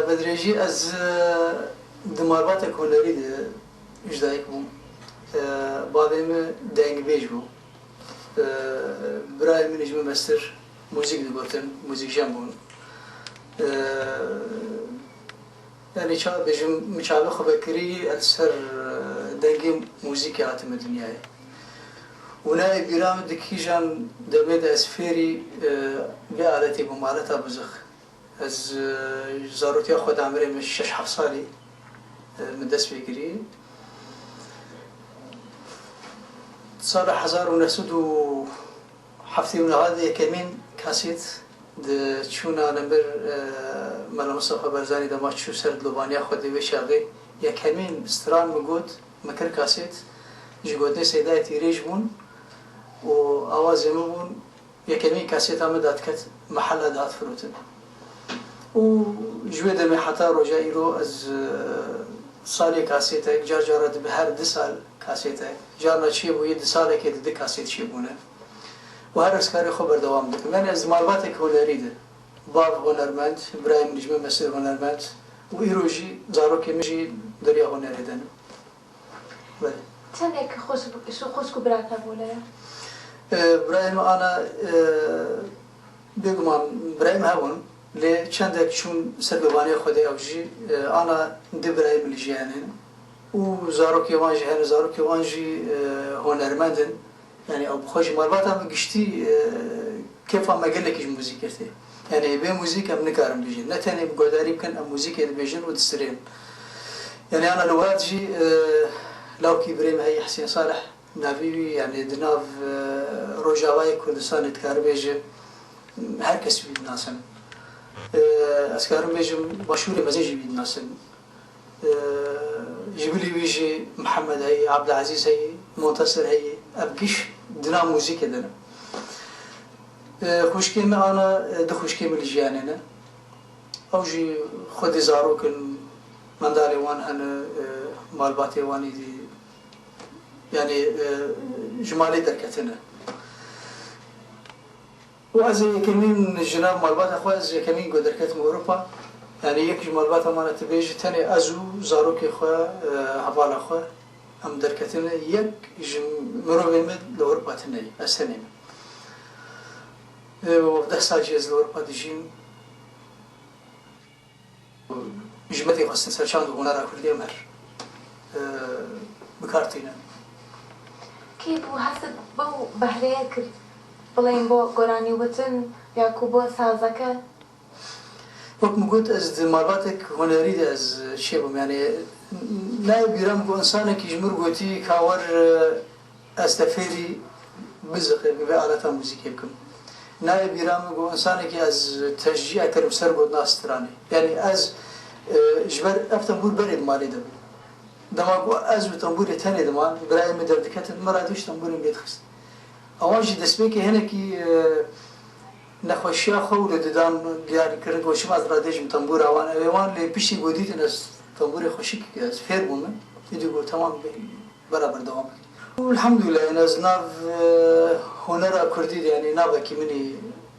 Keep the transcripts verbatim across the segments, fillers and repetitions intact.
Bi dirêjî ez, e, di malbatek hunerî de ji dayik bûm. E, Bavê min dengbêj bû. E, Birayê min ji min mestir muzîk digotin, muzîkjen bûn. E, Yanî çawa bêjim, min çavê xwe vekirî, ez ser, e, dengê muzîkê hatime dinyayê. Û nayê bîra min di kîjan demê de ez fêrî, e, vê aletê bûm, aleta bizix. Ez, e, zarotiya xwe de emirê min şeş heft salî, e, min dest pê kirî. Sala hezar û neh sed û heftê û neh de yekemîn kasêt di çûna li mir, e, Mela Mistefa Barzanî dema çû ser dilovaniya xwe di wê çaxê yekemîn stran min got, min kir kasêt, ji gotinê Seydayê Tîrêj bûn û awazê min bûn. Yekemîn kasêta min dadiket mehela dihat firotin. Û ji wê demê heta roja îro ez, e, salê kasêtek, car cara dibe her di sal kasêtek, carna çêbûye di salekê de du kasêt çêbûne. Û her ez karê xwe berdewam dikim. Yanî ez di malbatek hunerî de, bav hunermend, birayê min ji min mestir hunermend û îro jî zarokê min jî di riya hunerê de ne. Belê. Çendek xwişk, xwişk û birate bûne? E, birayê min ana, e, bêguman birayê min hebûn, lê çendek çûn ser bêvanê xwe de ew jî, e, ana du birayê min li jiyanê ne. Û zarokê wan jî hene, zarokê wan jî, e, hunermend in. Yanî ew bi xwe jî malbata min giştî, e, kêfa me gelekî ji muzîkê tê. Yanî bê muzîk em nikarin bijîn. Ne tenê bi guhdarî bikin, em muzîkê dibêjin û disirên. Yanî ana li welat jî, e, lawkî birê me heye Husên Salih, navê wî, yanî di nav, e, Rojavayê Kurdistanê dikare bêje, her kes wî dinasin. E, ez karim bêjim Başûrê Mezin jî wî dinasin. Ee, ji bilî wî jî Mihemed heye, Abdulazîz heye, Montesir heye. Ev giş di nav muzîkê de ne. Ee, xwişkê min ana, e, du xwişkê min li jiyanê ne. Ew jî xwedî zarok in, mendalê wan hene, e, malbatê wan êdî, yanî, e, ji malê derketine. Û ez ê yekemîn ji nav malbata xwe, ez yekemîn ku derketim Ewropa. Yanî yek ji malbata me ne, tu bêjî tenê ez û zarokê xwe, e, hevala xwe, em derketine. Yek ji mirovê me li Ewropa tune ye, ez tenê me. E, û deh sal jî ez li Ewropa dijîm. Ji me tê xwestin ser çand û hunera kurdî em her, e, bi kar tînin. Kî bû hesib b'w behreyê kir, bilên bo goranî witin ya ku bo sazeke? Wek min got, ez di malbatek hunerî de ez çêbûm. Yanî nayê bîra min ku însanekî ji min re gotî ka wer, e, ez te fêrî biziqê, bi vê aleta muzîkê bikim. Nayê bîra min ku însanekî ez teşcî ekirim ser gotina stranê. Yanî ez, e, ji ber ev tembûr berê di malê de bû. Dema ku ez û tembûrê tenê diman, birayê min derdiketin, min radî ji tembûrê min lê dixist. Ewan jî destpêkê hinekî, e, nexweşiya xwe û li didan diyar kirin ku çima ez radêjim tembûra wan. Ew ê wan lê piştî ku dîtin ez tembûrê xweşik, ez fêr bûme, êdî got, temam, bera berdewam bike. Û elhamdulillah, yanî ez nav, e, hunera kurdî de, yanî navekî min î,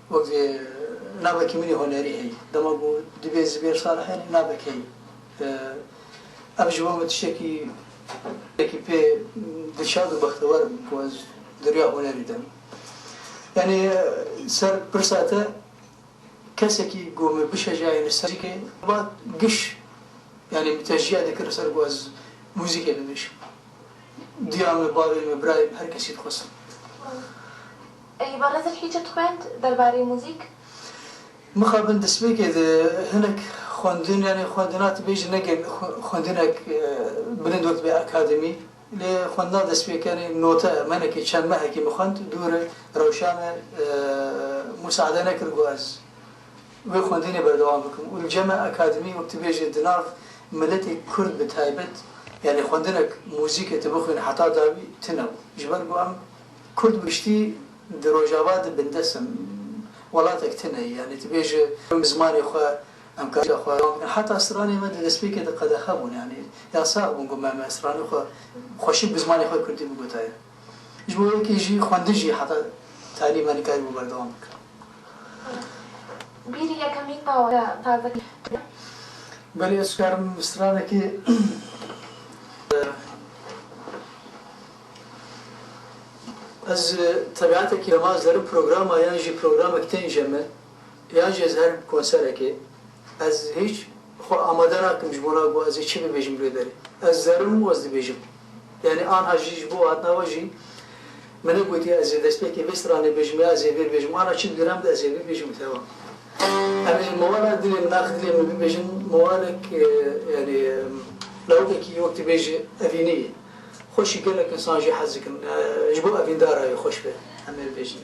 wek vê, navekî min î hunerî heye. Dema ku dibê Zibêr Salih, yanî navek heye. E, ev ji bo min tiştekî, tiştekî pê dilşad û bextewer im ku ez di riya hunerî de me. Yanî, e, ser pirsa te, kesekî ku min bişejayîne ser muzîkê, ba giş, yanî min teşcîya dikir ser ku ez muzîkê bibêjim. Diya min, bavê min, birayê min, her kesî dixwestin. Ey, berez hîçe dixwend derbarê muzîk? Mixabin destpêkê de hinek xwendin, yanî xwendina tu bêjî ne gel xwe-, xwendinek, e, bilind wek bê akademî. Lê xwendina destpêkanê note, menekê çend mehekî min xwend, dûre rewşa me, e, musaade nekir ku ez wê xwendinê berdewam bikim. Û li cem me akademî, wek tu bêjî, di nav miletê kurd bi taybet, yanî xwendinek muzîkê tu bixwînî heta dawî tune bû. Ji ber ku em kurd bi giştî di Rojava de bindest in, welatek tune ye. Yanî tu bêjî em bi zimanê xwe, em karî xwe dewam bikin. Heta stranê me di destpêkê de qedexe bûn, yanî yasax bûn ku me, me stranê xwe xweşik bi zimanê xwe kurdî bigotayê. Ji bo yekê jî xwendin jî heta talî me nikarîbû berdewam bike. Bîrî yekemîn tawa tazekî. Belê, ez karim stranekî, ez, e, tebiatekî dema ez derim programa yan jî programek tên je min, yan jî ez herim konserekê, ez hîç xwe amade nakim ji bona ku ez ê çi bibêjim lê derê. Ez derim û ez dibêjim. Yanî anha jî ji bo hatina we jî min negotiye ez ê destpêkê vê stranê bêjim ya ez ê vê bêjim. Ana çi di rem de ez ê vê bêjim û tewa. Em ê mewala dilê min, nax dilê min bibêjin, mewalek, e, yanî, e, lawikekî wek tu bêjî evînî ye. Xweşî gelek insan jî hez dikin. E, ji bo evîndara ye xweş be. Em ê bêjin.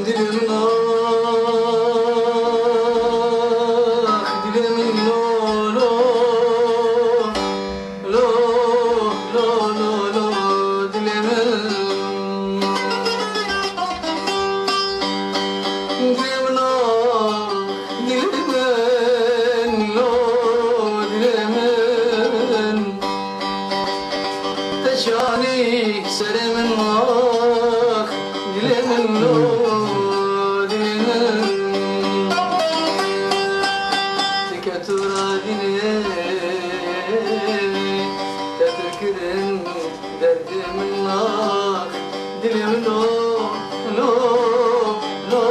Dilê min ax, dilê min lo, lo, lo, lo, lo, lo, dilê min. Dilê min ax, dilê min lo, dilê min. Te çanî serê min ax, dilê min lo, dilê min. Ti ke tu radînê, te tu kirin derdê min ax, dilê min lo, lo, lo,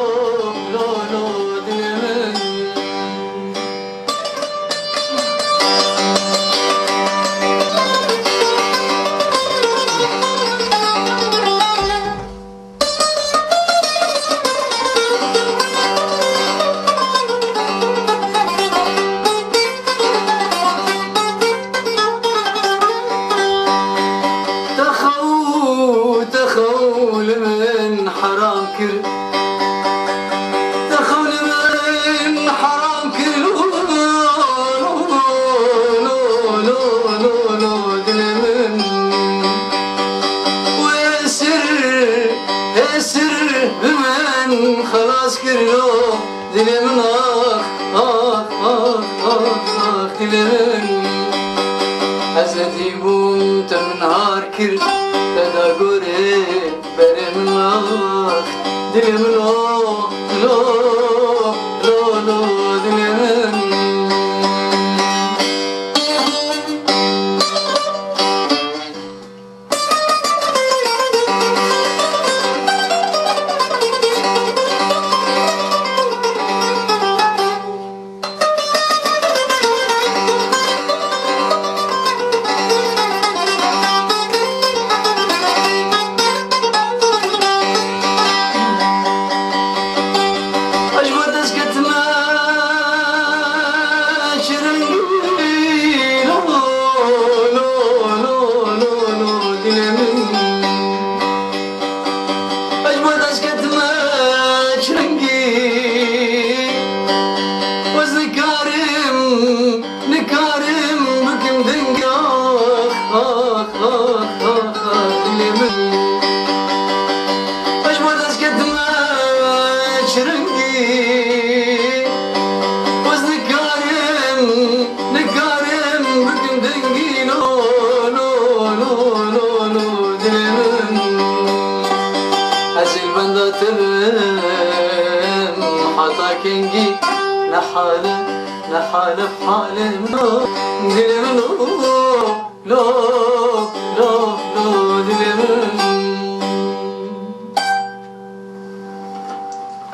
lo, lo, dilê min. Te xew, te xew li min heram kir. Te xew li min heram kir. Lo, lo, lo, dilê min. Wê esir, esir bi min xelas kir. Lo, dilê min ax, ax, ax, ax, ax, dilê min. Ez edî bûm te min har kir, te da gorê. Berê min ax, dilê min lo, lo, lo, lo, dilê min. Ez ji bo dest ketime çirengî, lo, lo, lo, lo, lo, dilê min. Ez ji bo dest ketime çirengî, ez nikarim, nikarim bikim dengî, ax, ax, ax, ax, ax, dilê min. Ez ji bo dest ketime çirengî, ez nikarim, nikarim bikim dengî, lo, lo, lo, lo, lo, dilê min. Ez ê li benda te bim heta kengî, ne hale, ne hale halê min, dilê min, lo, lo, lo, lo, dilê min.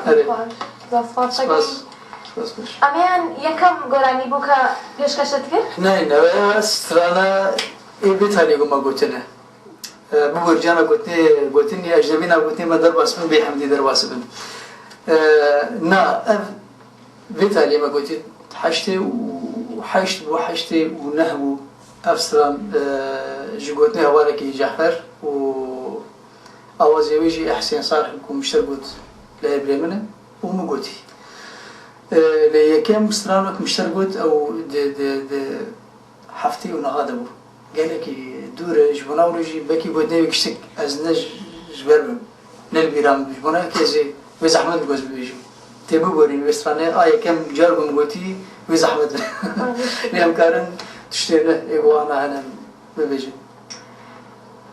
Erê. Spas. Spas. Spas baş. Em ê yan yekem goranî bû ke pêşkeş te dikir? Neyne, ez strana ê vê talê ku me gotine. E, bi wercana gotinê, gotinê, ejdebîna gotinê me derbas bin, bê hemdî derbas bin. E, na, ev vê talê me gotî heştê û heşt bû, heştê û neh bû. Ev stran, e, ji gotinê hevalekî Cefer û awazê wê jî Ehsên Sarh ku mişter got lê birê min e û min gotî. E, lê yekem stran wek mişter got ew di, di, di heftê û neha de bû. Gelekî dûr e, ji bona wilo jî belkî gotinê wê kiştik ez ne ji, ji ber bim. Ne li bîra min bû. Ji bona yekê ez ê wê zehmet bû ez bibêjim. Tê biborîn wê stranê, a yekem car ku min gotî wê zehmet bû. Lê em karin tiştê ne ê bi wana hene bibêjin.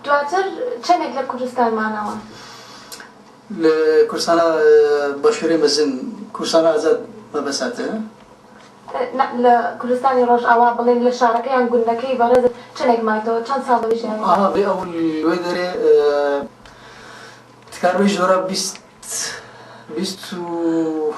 Duatir çenek li Kurdistan manawa? Li Kurdistana, e, Başûrê mezin, Kurdistana Azad mebesate. E, ne, li Kurdistanê Rojava, bilên li şarekê yan gundekê berêz çenek mayto, çend sal li wê jiyayê? Aha, vê ew li wê derê, e, dikar bê ji dora bîst, bîst û